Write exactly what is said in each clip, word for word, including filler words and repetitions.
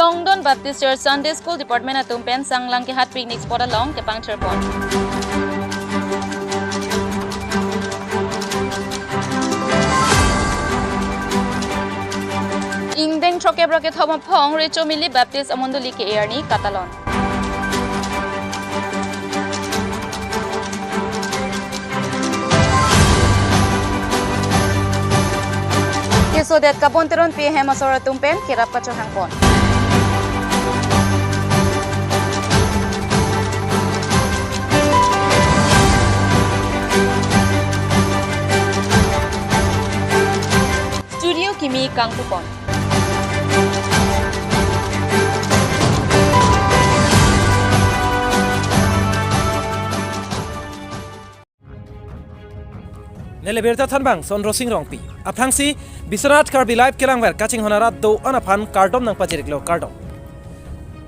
Longdon Baptist Church Sunday School Department atum pen Sanglang Kehat picnic spot along kepangthirpon. Ingdeng throkkep ra kethom aphong Rechomili Baptist amondoli ke-e arni katalon. Kesodet Kabon Teronpi ahem asor atum pen kerap kachohangpon. Studio kimi kangpupon. Neli birta thanbang Sondro Sing Rongpi. Aphrangsi Biswanath Karbi Live kelangver kachinghon arat do-an aphan kardom nangpajiriklo, kardom.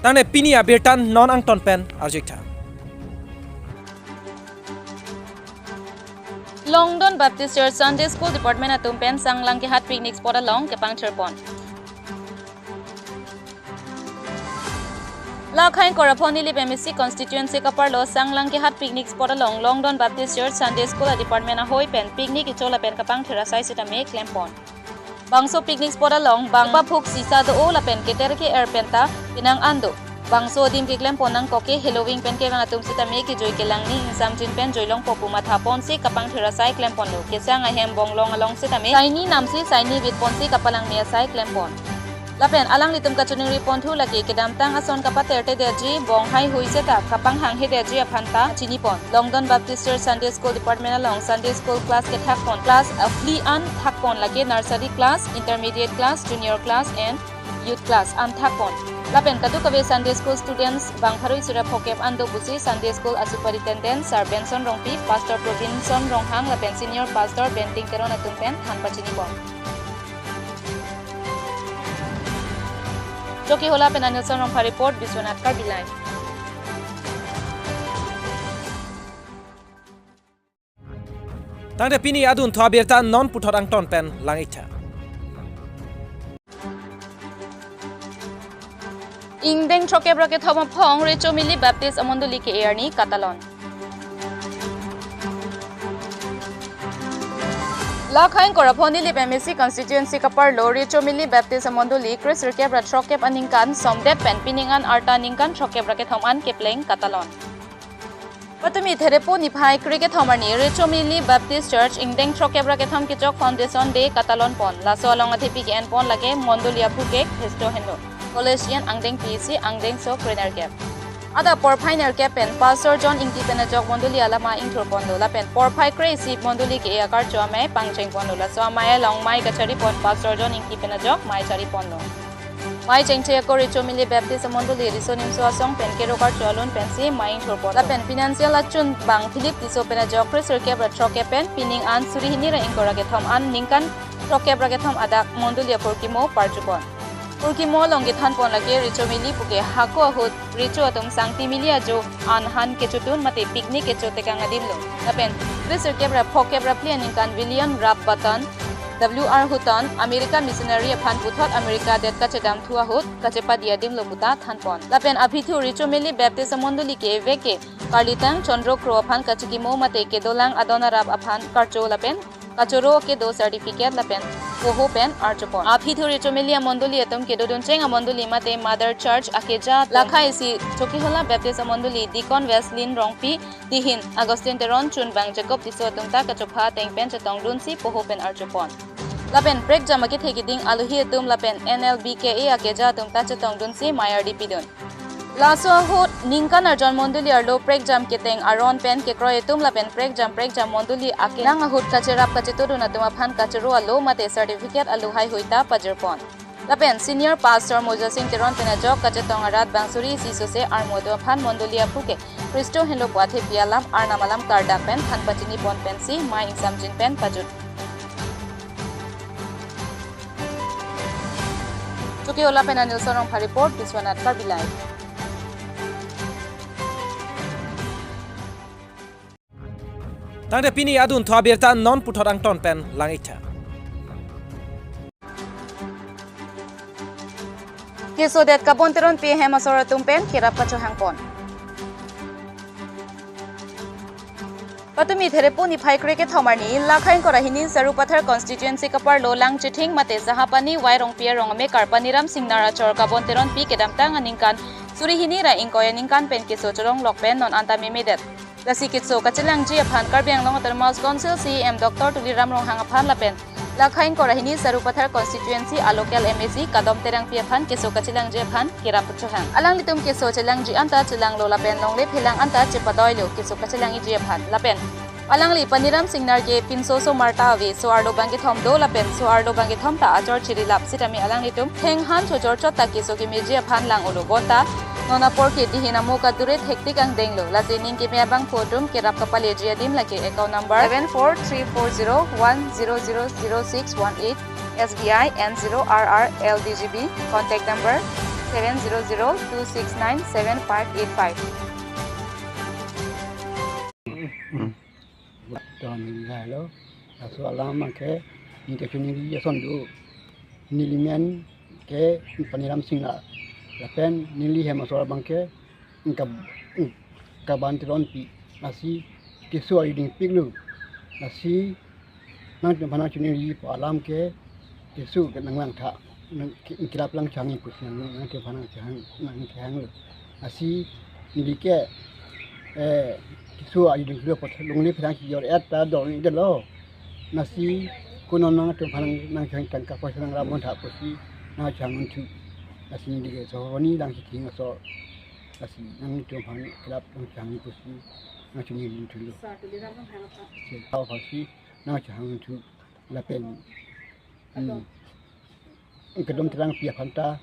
Tangte pini abirta non angton pen arju-iktha. Longdon Baptist Church Sunday School Department atum pen Sanglang Kehat picnic spot along kepangthirpon. Lakhai Korapho Nilip M A C constituency kaparlo Sanglang Kehat picnic spot along Longdon Baptist Church Sunday School a department ahoi pen picnic kecho lapen kapangthir asai sitame klempon. Bangso picnic spot along bang paphuk sisa do-o lapen keter ke-er penta penang an do. Bangso adim keklempon nangkok ke Halloween pen kevang atum sitame kejui kelang ning ingsamjin pen juilongpo pu mathaponsi kapangthir asai klemponlo. Kesang ahem bonglong along sitame saini namsi saini vitponsi kapalangme asai klempon. Lapen alanglitum kachiningriponthu lake kedamtang ason kapatertedetji, bong haihui seta kapanghanghedeji aphanta chinipon. Longdon Baptist Church Sunday School Department along Sunday School class kethakpon, class, uh, phli an thakpon, lake nursery class, intermediate class, junior class and youth class an thakpon. Lapen kadokave Sunday School students bang pharo isi ra phokep an do pusi Sunday School a superintendent Sir Benson Rongpi, Pastor Probinson Ronghang lapen senior pastor Benting Teron atum pen than pachinipon. Chokihola pen Anilson Rongphar report, Biswanath Karbi Live. Tangte pini adunthu abirta non puthot angton pen lang-iktha. Ingdeng throkkep ra kethom aphong Rechomili Baptist amondoli ke-e arni katalon. Lakhai Korapho Nilip M A C constituency kaparlo Rechomili Baptist amondoli kresirkep ra throkkep aningkan somdet pen pining an arta ningkan throkkep ra kethom an kepleng katalon. Patumi Therepo niphai kre kethom arni Rechomili Baptist Church ingdeng throkkep ra kethom kechok Foundation Day katalonpon. Laso along athepi ke-enpon lake mondoli aphu ke Christo Hendo, College Yen angdeng P E C angdengso krenerkep. Adap porphai nerkep pen Pastor John Ingti pen ajok mondoli alama ingthurponlo lapen porphai kre-isi mondoli ke-e akarcho amei pangchengponlo. Laso amei along mei kacharipon Pastor John Ingti pen ajok mei chariponlo. Mei chengche ako Rechomili Baptist amondoli riso nimso asong pen kero karcho alun pensi mei ingthurpon. Lapen financial achun bang Philip Tisso pen ajok kresirkep ra throkkep pen pining an suri hini ra ingkoi ra kethom an ningkan throkkep ra kethom adak mondoli aphurkimo parjupon. Phurkimo along kethanpon lake Rechomili puke hako ahut recho atum sangti mili ajo an han kechotun mate picnic kechotekang adimlo. Lapen kresirkep ra phokep ra phli aningkan William Rap Button, W R Hutton, America missionary aphan puthot America adet kachedamthu ahut kachepadi adimlo puta thanpon. Lapen aphi thu Rechomili Baptist amondoli ke-e vek ke karlitang Chondro Kro aphan kachikimo mate kedolang adon arap aphan karcho lapen kachoro kedo certificate lapen poho pen archopon. Aphi thu Rechomili amondoli atum kedoduncheng amondoli mate Mother Church akeja lakhai isi Chokihola Baptist amondoli Deacon Weslin Rongpi, Deacon Augustine Teron, chunbang Jacob Tisso atum ta kachopha ateng pen chetongdunsi poho pen archopon. Lapen prekjam akethe keding alohi atum lapen N L B K A akeja atum ta chetongdunsi mei ardi pidun. Laso ahut ningkan arjon mondoli arlo prekjam keteng aron pen kekroi atum lapen prekjam prekjam mondoli akelang ahut kacherap kachetodun atum aphan kachoro alo mate certificate alo haihui ta pajirpon. Lapen Senior Pastor Moja Sing Teron pen ajok kachetong arat bang suri isi sose armo atum aphan mondoli aphu ke Christo Hendo pu athepi alam Arnam alam kardak pen than pachinipon pensi mei ingsamjin pen pajut. Chokihola pen Anilson Rongphar report, Biswanath Karbi Live. Tangte pini adunthu abirta non puthot angton pen lang-iktha. Kesodet Kabon Teronpi hem asor atum pen kerap kachohangpon. Patumi Therepo niphai krekethom arni, Lakha ingkoi ra hini Sarupathar constituency kaparlo Langchithing mate Sahapani Wai Rongpi arong amekar Paniram Singnar achor Kabon Teronpi kedamtang aningkan suri hini ra ingkoi aningkan pen keso cholonglok pen non anta memedet. Lasi keso kachelangji aphan Karbi Anglong Autonomous Council C E M Doctor Tuliram Ronghang aphan lapen Lakha ingkoi ra hini Sarupathar constituency a local M A C Kadom Terangpi aphan keso kachelangji aphan kerap chohang. Alanglitum keso chelangji anta chelanglo lapen longle phelang anta chepadoilo keso kachelangji aphan lapen alangli Paniram Singnar ke pinso osomar ta ave, so arlo bangkethom do lapen so arlo bangkethom ta achor chirilap sitame alanglitum thenghan chojor chot ta keso kemeji aphan lang-olo bonta non apor ke dihin amo kadure thektik angdenglo. Lasi ning keme abangphu atum kerap kapaleji adim lake account number seven four three four zero one zero zero zero six one eight, S B I N zero R R L D G B, contact number seven zero zero two six nine seven five eight five. Don lailo, laso alam abangke ningke chuningri ason do. Neli men ke Paniram Singnar, lapen neli hem asor abangke Ka-, Kabon Teronpi. Lasi keso ariding piklo. Lasi nangtum aphan nangchuningripo alam ke keso ke nanglangtha, nang ke-, kerap lang changji pusi nang, nangtum aphan nangchang, nangchanglo. Lasi neli ke, eh, keso ariding piklo apot longle phelang chojor et ta dor-idetlo. Lasi ko non nangtum aphan nang, nangchang tangka poisa nangrap bontha pusi nangchang unthu. Lasi neli ke Sohoni Langchithing asor. Lasi nangtum aphan kerap nangchang pusi nangchuningri unthulo. Sa Tuliram Ronghang aphan. Si, tau aphansi nangchang unthu lapen, hmm, Kadom Terangpi aphan ta,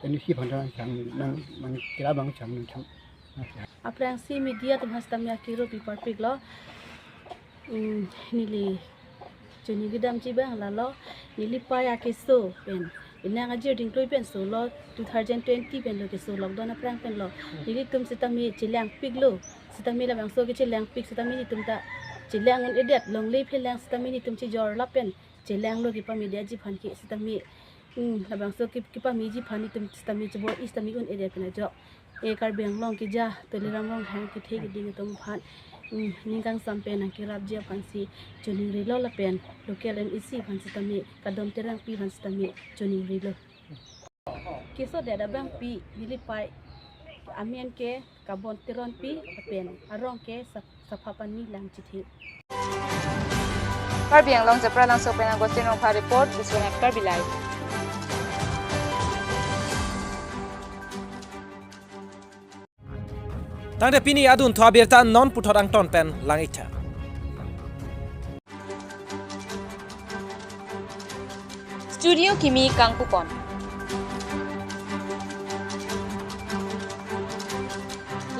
N U C aphan ta nangchang, nang, nang kerap nangchang unthu. Aphrangsi media atum aphan sitame akiro pi parpiklo. Hmm, neli chuningri kedamji abang lalo, neli pei akeso pen, inang ajir dingklui pen solo, two thousand twenty pen lo keso lockdown aphrang pen lo. Nelitum sitame chelangpiklo, sitame labangso ke chelangpik, sitame nelitum ta chelang un-edet, longle phelang sitame nelitum chejor lapen chelanglo kepamedetji aphan ke sitame, hmm, labangso ke, kepameji aphan nelitum sitame chebor-i sitame un-edet pen ajok, eh, Karbi Anglong keja Tuliram Ronghang kethe keding atum aphan, hmm, ning kangsam pen nangkerapji aphansi chuningrilo lapen local M A C aphan sitame, Kadom Terangpi aphan sitame chuningrilo. Kesodet abangpi neli pei amen ke Kabon Teronpi lapen arong ke Sap-, Saphapani Langchithing. Karbi Anglong Japralangso pen Augustine Rongphar report, Biswanath Karbi Live. Tangte pini adunthu abirta non puthot angton pen lang-iktha. Studio kimi kangpupon.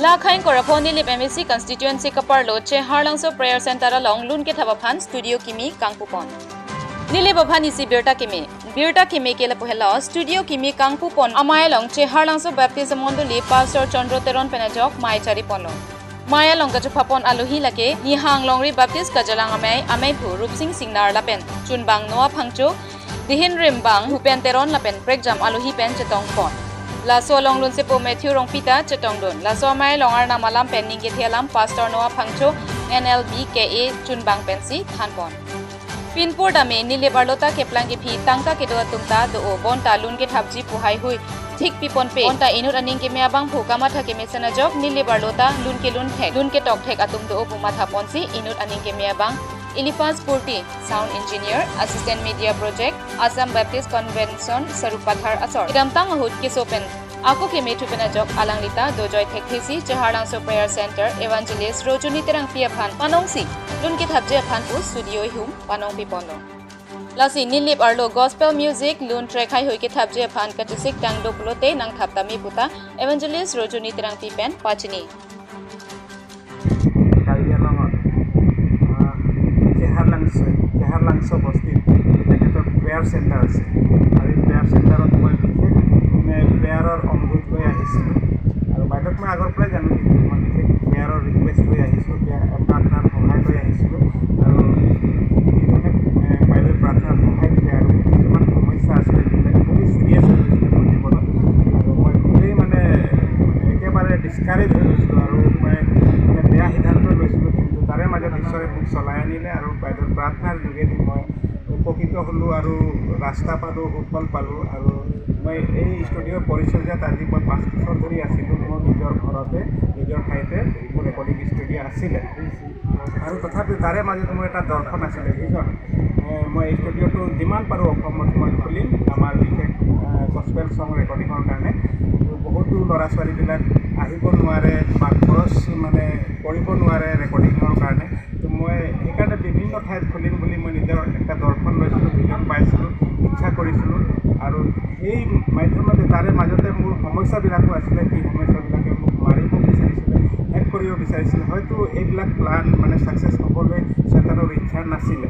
Lakha ingkoi ra pho Nilip M A C constituency kaparlo Cheharlangso Prayer Center along lun kethap aphan studio kimi kangpupon. Nilip aphan isi birta kimi. Birta kimi ke lapu helo, studio kimi kangpupon amei along Cheharlangso Baptist Mondoli Pastor Chandra Teron pen ajok mei chariponlo. Mei along kachophapon alohi lake Nihang Longri Baptist Kajalang Amei, ameiphu Rupsing Singnar lapen chunbang Noah Phangcho, dihin rimbang Bhupen Teron lapen prekjam alohi pen chetongpon. Laso along lunsepo Matthew Rongpi ta chetongdun. Laso amei along Arnam alam pen ning kethe alam Pastor Noah Phangcho, N L B K A chunbang pensi thanpon. Pinpur dame Nilip arlo ta keplang kephi tangka kedo atum ta do-o, bonta lun kethapji pu heihui thik piponpe. Bonta inut aning keme abangphu kamatha kemesen ajok Nilip arlo ta lun kelun thek, lun ketok thek atum do-o pu mathaponsi inut aning keme abang Eliphas Purti, sound engineer, assistant media project, Assam Baptist Convention Sarupathar asor, kedamtang ahut keso pen ako kemethu pen ajok alangli ta dojoi thekthesi Cheharlangso Prayer Center Evangelist Rojuni Terangpi aphan panongsi lun kethapji aphan pu studio ihum panongpiponlo. Lasi Nilip arlo gospel music lun track heihui kethapji aphan kachesik tangdo pulote nangthap tame puta Evangelist Rojuni Terangpi pen pachini. Karbi Anglong, ah, Cheharlangso, Cheharlangso bosti, তেখেতৰ prayer center আছে। আৰু এই prayer centerত মই বিশেষ, মানে, prayer ৰ অনুৰোধ লৈ আহিছিলোঁ। আৰু বাইদেউক মই আগৰ পৰাই জানো, কিন্তু মই বিশেষ prayer ৰ request লৈ আহিছিলোঁ, prayer, প্ৰাৰ্থনাৰ সহায় লৈ আহিছিলোঁ। আৰু ঠিক সেইধৰণে, এ, বাইদেৱে প্ৰাৰ্থনাৰ সহায় দিলে আৰু কিছুমান সমস্যা আছিলে, যিবিলাক খুবেই চিৰিয়াছ হৈ গৈছিলে মোৰ জীৱনত। ৰাস্তা পালো, সুফল পালো। আৰু মই এই ষ্টুডিঅ'ৰ পৰিচৰ্যাত আজি মই পাঁচ বছৰ ধৰি আছিলো মোৰ নিজৰ ঘৰতে, নিজৰ ঠাইতে। মোৰ ৰেকৰ্ডিং ষ্টুডিঅ' আছিলে। আৰু তথাপিও তাৰে মাজত মোৰ এটা দৰ্শন আছিলে, ভিজন। এ, মই এই ষ্টুডিঅ'টো যিমান পাৰোঁ অসমত মই খুলিম, আমাৰ বিশেষ, এ, গছপেল ছং ৰেকৰ্ডিঙৰ কাৰণে। বহুতো ল'ৰা ছোৱালীবিলাক আহিব নোৱাৰে বা খৰচ মানে কৰিব নোৱাৰে ৰেকৰ্ডিঙৰ কাৰণে। তো মই সেইকাৰণে বিভিন্ন ঠাইত খুলিম বুলি মই নিজৰ এটা দৰ্শন লৈছিলোঁ, ভিজন পাইছিলোঁ, ইচ্ছা কৰিছিলোঁ। আৰু সেই মাধ্যমতে তাৰে মাজতে মোৰ সমস্যাবিলাকো আছিলে, সেই সমস্যাবিলাকে মোক মাৰিব বিচাৰিছিলে, শেষ কৰিব বিচাৰিছিলে। হয়তো এইবিলাক প্লান মানে ছাকচেছ হ'বলৈ চেতনৰ ইচ্ছা নাছিলে।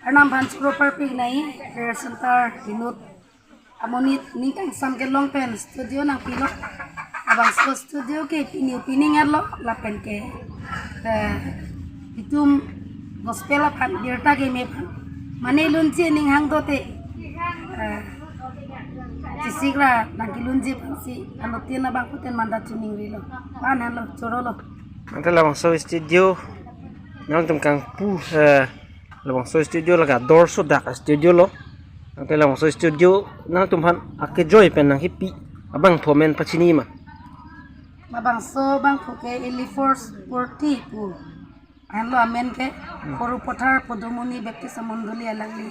Arnam aphan choro parpik nai, prayer center inut amonit ning kangsam kelong pen studio nangpilo. Labangso studio ke pini pining arlo lapen ke, eh, itum gospel aphan birta keme aphan mane lunji aning hangdote, eh, chesik ra nangkelunji aphansi anuttin abangphutin mandat choningrilo. Pan henlo, chorolo. Ante labangso studio nangtum kangpu, eh, labangso studio lake ador sodak studio lo. Ante labangso studio nangtum aphan akejoi pen nangkipi abangphu amen pachini ma? Labangso abangphu ke Elifors Porti pu. Anlo amen ke, hmm, Korupathar Podomoni Baptist Mondoli alangli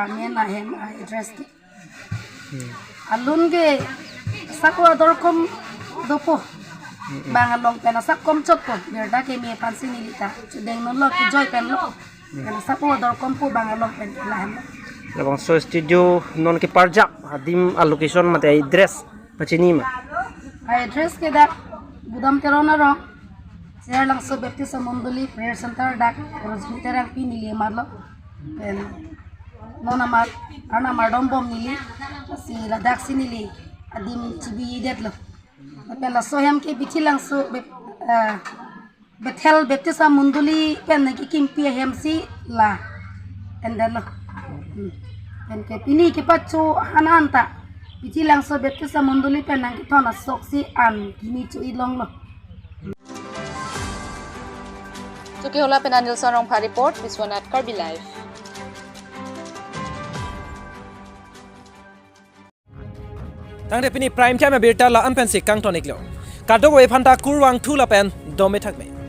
amen ahem a-address ke. Hmm. Alun ke sak o ador kom dopo. Hmm, hmm. Bang along pen asak kom chotpo. Birta keme aphansi neli ta chudeng non lo, kejoi pen lo. Hmm. Pen asak o ador kompo bang along pen lahenlo. Labangso studio non keparjap adim a-location mate address pachini ma? A-address ke dak Gudam Teron arong, Seyar Langso Baptist Mondoli Prayer Center dak Rosvin Terangpi neli amarlo. Pen non amar, Arnam ardombom neli, si ladaksi neli adim chibidetlo. Pen laso ahem ke Bithi Langso Bap-, eh, Bethel Baptist Mondoli pen nangkekimpi ahemsi la endetlo. Hmm. Pen ke pini kepacho ahan anta Bithi Langso Baptist Mondoli pen nangkethon asoksi an kimi cho-i longlo. Chokihola pen Anilson Rongphar report, Biswanath Karbi Live. Tangte pini Prime Time abirta la-an pensi kangton-iklo. Kadokave aphanta kurvangthu lapen dome thakme.